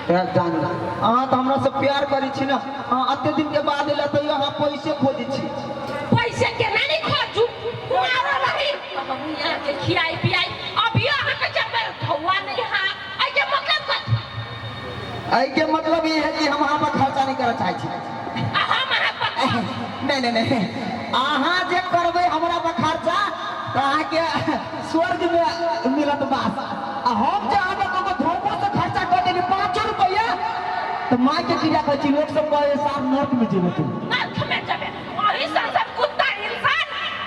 जान, अहाँ तऽ हमरा से प्यार करै छी ने। अहाँ एते दिन के बाद एला, तैयो अहाँ पैसे खोजै छी। पैसे केना नहीं खोजू? कुमारो रही हम यहाँ के खियाई पियाई, अभी अहाँ के जब ढौआ नहीं हा, एहि के मतलब कथी? एहिके मतलब ई है कि हम अहाँ पर खर्चा नहीं करऽ चाहै छी। आ हम अहाँ पर? नहीं नहीं नहीं, अहाँ जे करबै हमरा पर खर्चा तऽ अहाँके स्वर्ग में मिलत बास, आ हम जे अहाँ पर ककरो धोखो से खर्चा कऽ देली 5 रुपैआ, तऽ माय के क्रिया कहै छी, लोक सब कहै साफ नर्क में जेबै तू। नर्क में जेबै। अही सन सब कुत्ता इंसान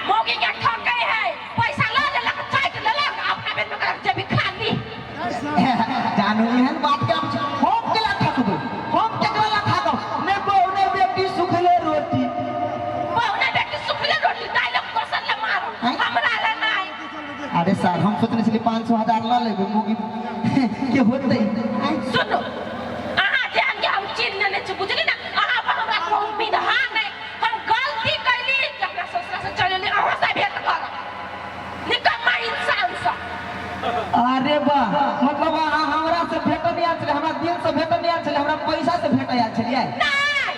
मौगी के ठकै है, पैसा लऽ लेलक, चाटि लेलक, अपना बेर में करक जेबी खाली। जानू, एहन बात के हम केला ठकबै? हम केकरा ला ठकब? ने बहु ने बेटी, सुखले रोटी। बहु ने बेटी, सुखले रोटी, ताहि लोक दोसर ले मारो। हैं? हमरा ले नहि। अरे सर, हम सोचने छली 500 1000 लऽ लेबै, मौगी के होतै, आँय? सुनू, अहाँ जेहन के हम चिन्ह लेने छी, बुझली ने? अहाँ पर हमरा कोनो उम्मीद हा नहि। हम गलती कैली जे अपना ससुरा से चलि एली अहाँ से भेंट करब, निकम्मा इंसान सब। अरे वाह, मतलब अहाँ हमरा से भेट नहि आयल छलै, हमरा दिल से भेट नहि आयल छलै, हमरा पैसा से भेट आयल छलियै? नहि,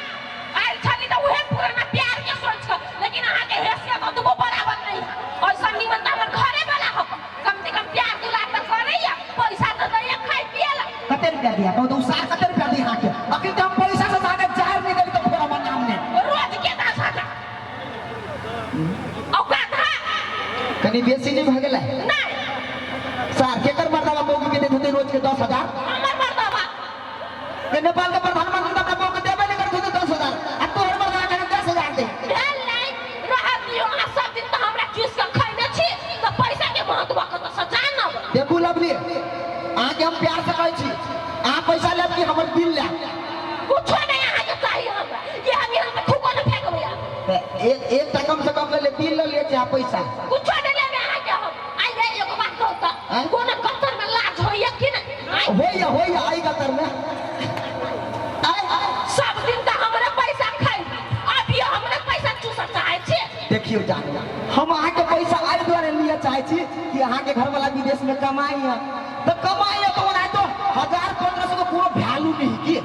आयल छली तऽ उहे पुराना प्यार के सोच कऽ, लेकिन अहाँके हैसियत ओतबो बराबर नहि है। ऐसा निमन तऽ हमर घरे वाला हक, कम से कम प्यार दुलार तऽ करैया, पैसा तऽ दैया खाय पिए ला। कते रुपया दिया कहू तऽ? उ सार कते रुपया दिया अहाँके? अखन तऽ हम पैसा से अहाँके जाहिर नहि देली तऽ फेर हमर नाम नहि। रोज के 10,000 औकात है। कनि बेसी नहि भऽ गेलै? नहि। सर, केकर मर्दाबा मौगी के दैत होतै रोज के 10,000? हमर मर्दाबा। के नेपाल के प्रधानमंत्री तऽ अपना मौके देबे नहि करत होतै 10,000, आ तोहर मर्दाबा के 10,000 दे? भेल नहि, रहऽ दियौ। अहाँ सब दिन तऽ हमरा चूस कऽ खैने छी, तऽ पैसा के महत्व कतऽ से जानब? देखू लवली, अहाँके हम प्यार से कहै छी, अहाँ पैसा लेब कि हमर बिल लेब? कुछो नहीं अहाँके चाही हमरा। ये हम यहाँ पे थूको न फेंकबै आब। तऽ एक एकटा कम से कम ले बिल लऽ लिअ चाहे पैसा। कुछो नहीं लेबै अहाँके हम। आइए, एगो बात कहू तऽ। आँय? कोनो गत्तर में लाज होइए कि नहि? आँय? होइया होइया, आई गतर में आय। सब दिन तऽ हमरे पैसा खाइ, अभी हमरे पैसा चूसऽ चाहै छी? देखियौ जानू, हम अहाँके पैसा एहि दुआरे लिअ चाहै छी कि अहाँके घरवाला विदेश में कमाइ है, तऽ कमाइ है तऽ ओनाहितो 1000 1500 के कोनो वैल्यू नहीं की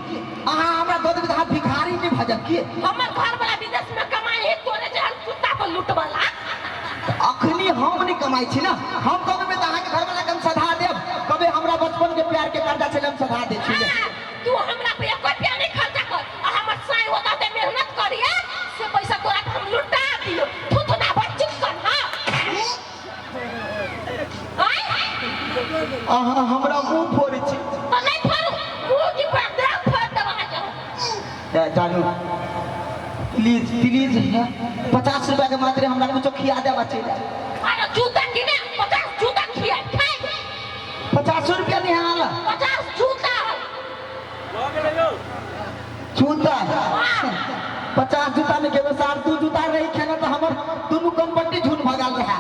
अहाँ हमरा दऽ देबै तऽ अहाँ भिखारी नहि भऽ जायब की? हमर घर वाला विदेश में कमाई है तोरे जेहन कुत्ता पर लूटवाला। तऽ अखनी हम नहि कमाइ छी ने। हम कमेबै तऽ अहाँके घरवाला के हम सधा देब। कबे हमरा बचपन के प्यार के कर्जा छलै, हम सधा दै छी। हाँ, तू हमरा पे एको रुपया नहीं खर्चा कर, आ हमर साई होता ते मेहनत करिए से पैसा तोरा के हम लुटा दियो। थुथुना भर चिकन। हाँ, आय। अहाँ हमरा मुँह फोड़ै छी। तो नहीं फोड़ू मुंह की पर देह फोड़ देब अहाँके हम। ए, जानू, प्लीज प्लीज, 50 रुपया के मात्रे हमरा कुछो खिया देबा, चलि आयब। अरे जूता किने 50 जूता खिया खाइ। 50 रुपया नहीं आला? 50 जूता है। जूता? 50 जूता में केवल सार दू जूता रही खेना तो हमर दुनू कम्पट्टी झूठ भगाल रहा।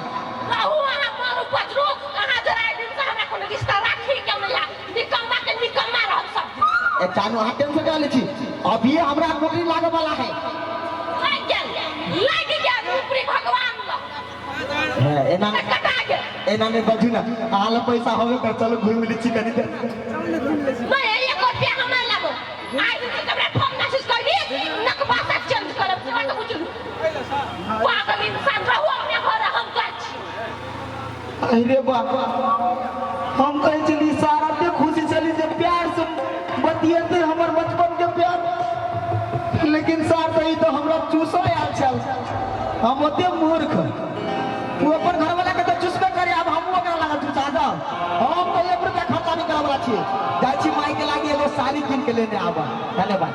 रहू अहाँ, मारू पजरू। अहाँ जरा एक दिन से हमरा कोनो रिश्ता राखी के नहीं है। निकम्मा के निकम्मा रहब सब दिन। ए जानू, अहाँ टेंशन क्या लै छी? अभी हमरा नौकरी लागे वाला है। लागि गेल, लागि गेल ऊपरी भगवान लग। है, एना तऽ कटा गेल। एना नहीं बजू ना। अहाँ लग पैसा होबे कर, चलो घूमि लै छी कनी देर। नहीं, एक रुपया हमरा लागो। आइ दिन से हमरा फोन मैसेज कैली, नकबासा चेंज करब से बात बुझलू। पागल इंसान, रहू अपने घर, हम जाइ छी। अरे बाप, हम कहै छली सारा ते खुशी छली जे प्यार से बतियेते हमर बचपन के प्यार, लेकिन सार सही तो हमरा चूसो आयल छल। हम ओते मूर्ख, ओ अपन घरवाला के तऽ चूसबे करे, आब हमहूँ ओकरा लगा चूसा जाओ। हम तऽ 1 रुपया खर्चा नहीं करऽ वाला छी। जाइ छी, माई के लागी एगो साड़ी कीन के लेने आबऽ। धन्यवाद।